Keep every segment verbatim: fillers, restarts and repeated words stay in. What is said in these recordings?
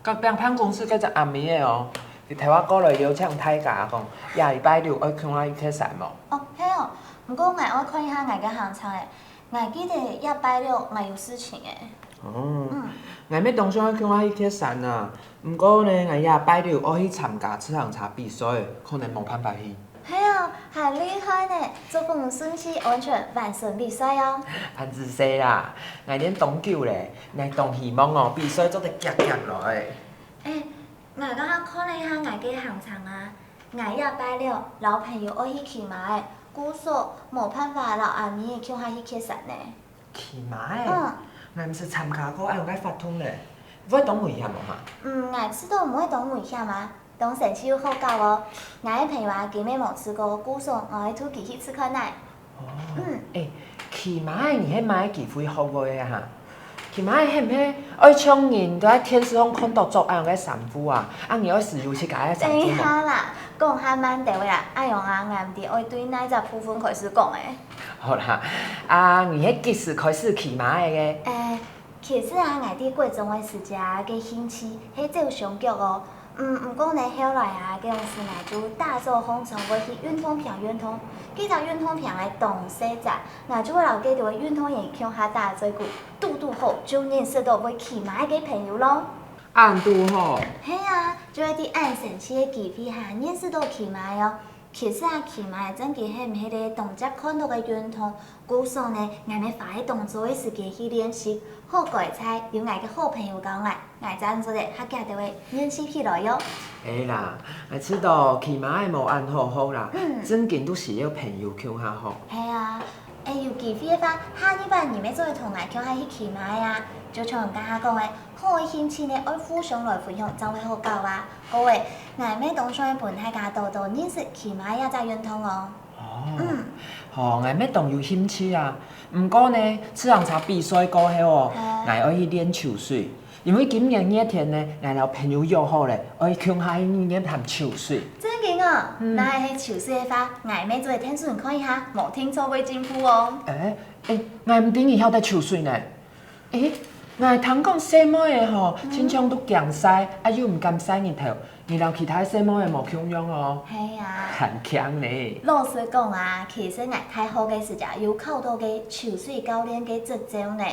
隔壁辦公室該隻阿咪仔哦，佢頭下過來邀請大家講，這禮拜六愛共下去蹶山無？哦，係哦，毋過𠊎愛看一下𠊎个行程誒。𠊎記得這拜六𠊎有事情誒。哦，𠊎乜當想愛共下去蹶山啊，毋過呢，𠊎這拜六愛去參加自行車比賽，可能無辦法去。係啊，還厲害呢！祝福你順序安全完成比賽哦！恁仔細啦，𠊎練當久咧，𠊎當希望哦比賽做得遽遽來。誒，𠊎剛剛看了一下𠊎个行程啊，𠊎這拜六摎朋友愛去騎馬誒，故所無辦法摎阿咪共下去蹶山呢。騎馬誒，𠊎毋識參加過恁樣个活動咧，會當危險無哈？嗯，𠊎知道毋會當危險啊。 當生趣又好搞哦！𠊎个朋友啊，今晡無試過，故所𠊎愛㓾佢去試看啊。哦，誒，騎馬仔你係麼个機會學會个哈？騎馬仔係毋係愛像人都在電視項看著著恁樣个衫褲啊？啊你愛使用自家个衫褲無？等一下啦，講較慢兜仔啊，恁樣啊，𠊎毋知愛對哪隻部分開始講誒。好啦，啊你係幾時開始騎馬仔个？誒， 其實啊，𠊎在國中个時節啊，个興趣係走相逐哦。嗯，毋過呢，後來啊，該央時𠊎就打早䟘床會去運動坪運動，該隻運動坪仔當細隻，𠊎就會摎該兜个運動員共下打嘴鼓，堵堵好就認識著會騎馬仔个朋友咯。恁堵好！係啊，就會在恁生趣个機會下認識著騎馬仔哦。其實啊，騎馬仔正經係毋係咧當輒看著个運動， 故所呢，𠊎乜花當多个時間去練習，好該在有𠊎个好朋友教𠊎，𠊎正做得較遽兜仔練習起來喲。係啦，𠊎知著騎馬仔無恁好學啦，正經都需要朋友共下學。係啊，誒，有機會个話，下二擺你乜做得同𠊎共下去騎馬仔啊？就像人家講个，好个興趣呢愛互相來分享，正會好搞啊。各位，𠊎乜當想愛分大家多多認識騎馬仔這隻運動哦。 哦，吼，𠊎乜當有興趣啊！毋過呢，自行車比賽過後哦，𠊎愛去練泅水，因為今年熱天呢，𠊎摎朋友約好咧，愛共下去日月潭泅水。正經哦，若係泅水个話，𠊎乜做得𢯭手看一下，無定著會進步哦。誒誒，𠊎毋知你曉得泅水呢。 誒，𠊎聽講細妹仔吼，親像都驚曬，啊又毋敢曬日頭，你摎其他細妹仔無共樣哦。係啊，還慶呢。老實講啊，其實𠊎大學个時節有考著个泅水教練个執照呢。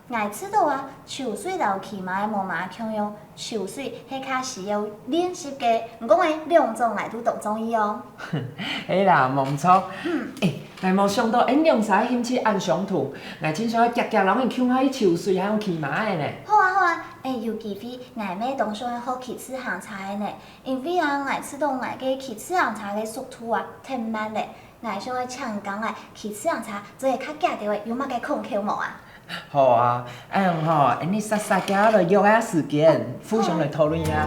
𠊎知著啊，泅水摎騎馬仔無麼共樣，泅水係較需要練習个，毋過呢，兩種𠊎都當中意哦。係啦，無毋著。誒， 𠊎無想著𠊎兩儕興趣恁相同，𠊎盡想愛遽遽摎你共下去泅水還有騎馬仔呢。好啊好啊，誒，有機會𠊎乜當想愛學騎自行車个呢，因為啊，𠊎知著𠊎个騎自行車个速度啊忒慢咧，𠊎想愛請教𠊎騎自行車做得較遽兜仔有麼个訣竅無啊？ 好啊，恁樣吼，𠊎俚煞煞遽遽來約下時間，互相來討論啊。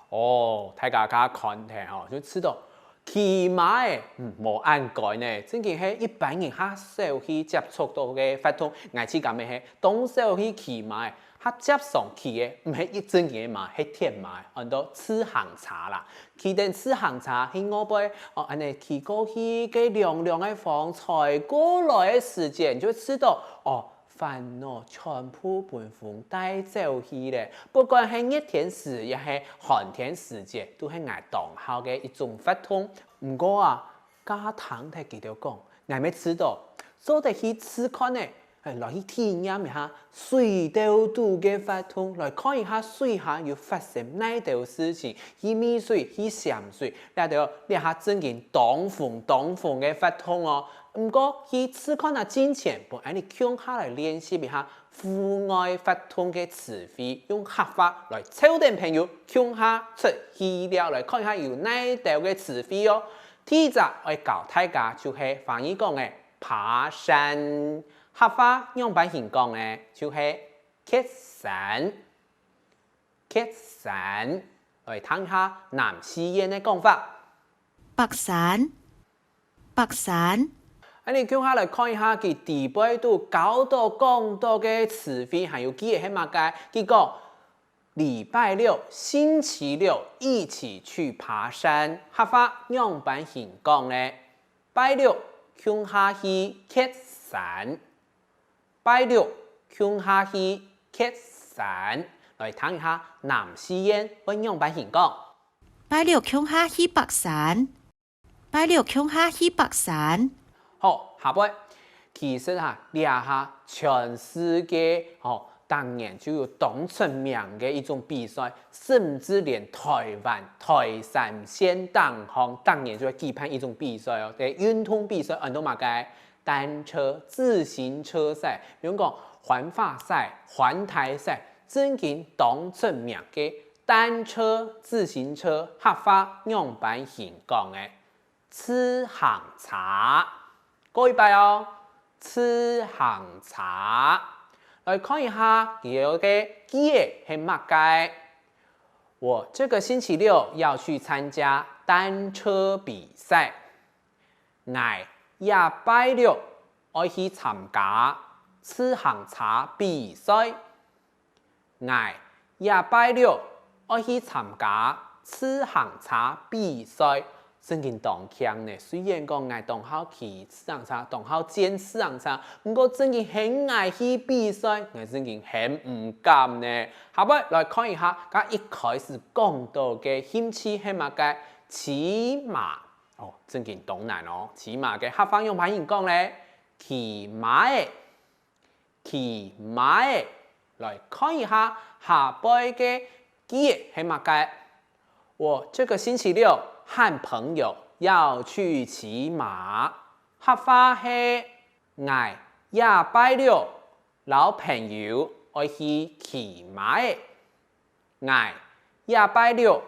哦，大家較看定吼，就知著騎馬仔無恁該呢，正經係一般人較少去接觸著个活動。𠊎自家乜係當少去騎馬仔， 較輒常騎个，毋係一正經个馬，係鐵馬，安到自行車啦。騎等自行車去外背，哦，恁仔騎過去，該涼涼个風吹過來个時節，你就會知著，哦，煩惱全部分風帶走去咧。不管係熱天時，也係寒天時節，都係𠊎當好个一種活動。毋過啊， 加聽忒佢兜講，𠊎乜知著，做得去試看呢，來去體驗一下水竇肚个活動，來看一下水下有發生哪兜事情，去沬水、去潛水，這兜這下正經當紅當紅个活動哦。毋過去試看啊進前，分𠊎俚共下來練習一下 戶外活動个詞彙，用客話來湊等朋友共下出去尞，來看一下有哪兜个詞彙哦。第一隻愛教大家就係華語講个爬山，客話仰般形講呢？就係蹶山，蹶山。來聽下南四縣个講法。爬山， 爬山。恁仔共下來看一下佢底背肚教著講著个詞彙，還有句仔係麼个。佢講：「禮拜六、星期六一起去爬山。」客話仰般形講呢？拜六、共下去蹶山。拜六共下去蹶山。來聽一下南四縣會仰般形講。拜六共下去爬山。拜六共下去爬山。好，下背，其實哈，這下全世界吼，當年就有當出名个一種比賽，甚至連台灣台三線頂項當年就會舉辦一種比賽哦，這運動比賽安到麼个？單車、自行車賽，比如講環法賽、環台賽，正經當出名个單車、自行車客話仰般形講个？自行車。過一擺哦，自行車。來看一下佢个句仔係麼个？我這個星期六要去參加單車比賽。 𠊎這拜六愛去參加自行車比賽。𠊎這拜六愛去參加自行車比賽。正經當慶呢，雖然講𠊎當好騎自行車，當好戰自行車，毋過正經喊𠊎去比賽，𠊎正經喊毋敢呢。下背來看一下，頭一開始講到个興趣係麼个？騎馬。 哦，正經當難哦。騎馬个客話仰般形講呢？騎馬仔，騎馬仔。來看一下下背个句仔係麼个？我這個星期六和朋友要去騎馬。客話係𠊎這拜六摎朋友愛去騎馬仔。 𠊎這拜六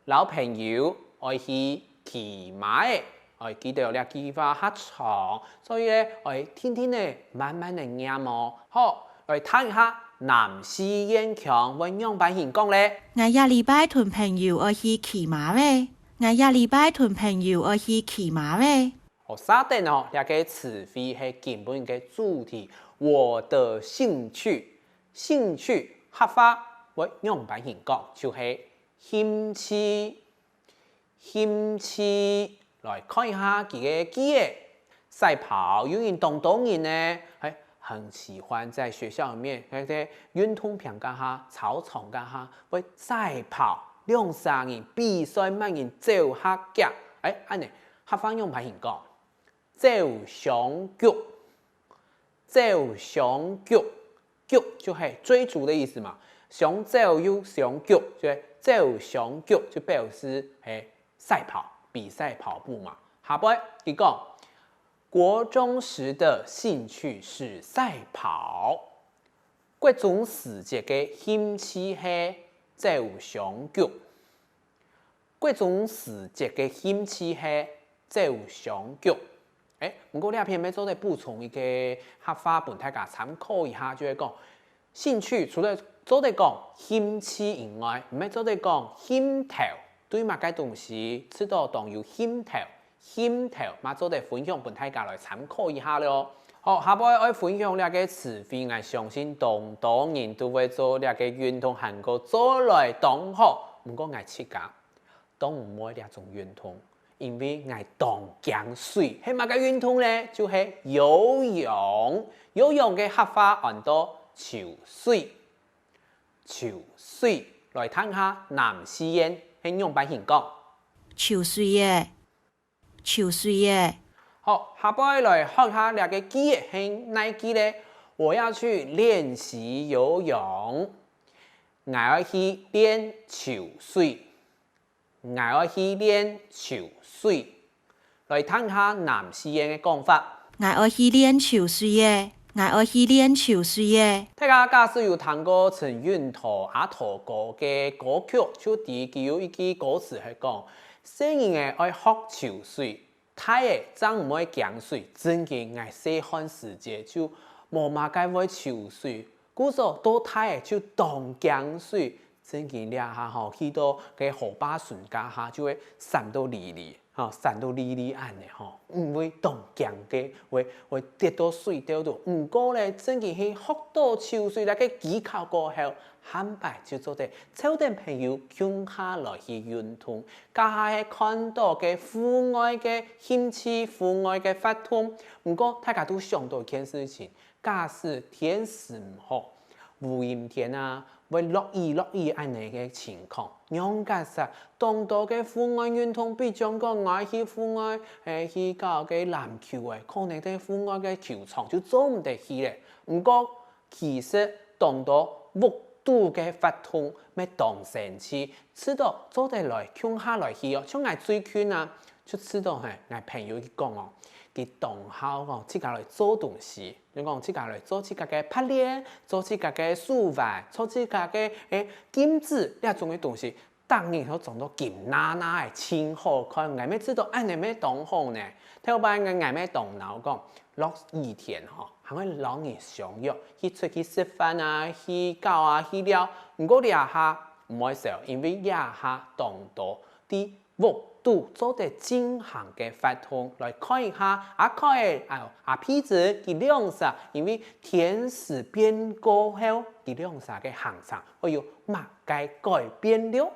摎朋友愛去騎馬仔。愛記得這句話較長，所以呢，愛定定仔慢慢仔唸哦。好，來聽一下南四縣腔會仰般形講呢？𠊎這禮拜同朋友愛去騎馬仔。𠊎這禮拜同朋友愛去騎馬仔。好，續等哦，這個詞彙係今晡日个主題，我的興趣。 興趣客話會仰般形講？就係興趣，興趣。來看一下佢个句仔。賽跑有影當多人呢，係很喜歡在學校裡面，在運動場該下、操場該下會賽跑，兩儕人比賽麼人走較遽。欸，恁仔客話仰般形講？走相逐。 走相逐，逐就係追逐的意思嘛。相走又相逐，就係走相逐，就表示係賽跑，比賽跑步嘛。下背佢講，國中時的興趣是賽跑。國中時節个興趣係走相逐。 國中時節个興趣係走相逐。欸，毋過這片乜做得補充一個客話分大家參考一下，就係講，興趣除了做得講興趣以外，乜做得講興頭，對麼个東西試著當有興頭，興頭乜做得分享分大家來參考一下囉。好，下背愛分享這個詞彙，𠊎相信當多人都會做這個運動，還過做來當好。毋過𠊎自家 當毋會這種運動，因為𠊎當驚水。係麼个運動呢？就係游泳。游泳个客話安到泅水。泅水，來聽下南四縣係仰般形講。泅水仔，泅水仔。好，下背來學下這個句仔係哪句呢？我要去練習游泳。𠊎愛去練泅水。 𠊎愛去練泅水。來聽下南四縣个講法。𠊎愛去練泅水仔，𠊎愛去練泅水仔。大家假使有聽過陳韻圖阿圖哥个歌曲，就知佢有一句歌詞係講：「細人仔愛學泅水，大仔正毋會驚水。」真經𠊎細漢時節就無麼个會泅水，故所到大仔就當驚水。 真經這下吼，去到該河壩脣該下就會泅到離離。哦，散到離離恁呢吼，毋會當驚个，會會跌到水兜肚。毋過咧，正經係學到泅水，這个技巧過後，下擺就做得湊等朋友共下來去運動。這下係看到个戶外个興趣，戶外个活動。毋過大家都想到一件事情，假使天時毋好， 烏陰天啊，會落雨落雨恁呢个情況，仰結煞當多个戶外運動，比將講愛去戶外，誒去搞个籃球誒，可能在戶外个球場就做毋得去咧。毋過其實當多屋肚个活動乜當生趣，試著做得來共下來去哦。像𠊎最近啊，就試著嘿，𠊎朋友佢講哦，佢當好哦，自家來做東西。 你講自家來做自家个白蓮，做自家个手環，做自家个誒金子這種个東西，逐日都裝到金娜娜个，盡好看。𠊎乜試著恁呢乜當好呢。頭擺𠊎𠊎乜當惱講，落雨天吼，還會摎人相約去出去食飯啊，去搞啊，去尞。毋過這下毋會愁，因為這下當多在 屋肚做得進行个活動，來看一下阿凱仔、阿阿皮子佢兩儕，因為天時變過後，佢兩儕个行程會有麼个改變了？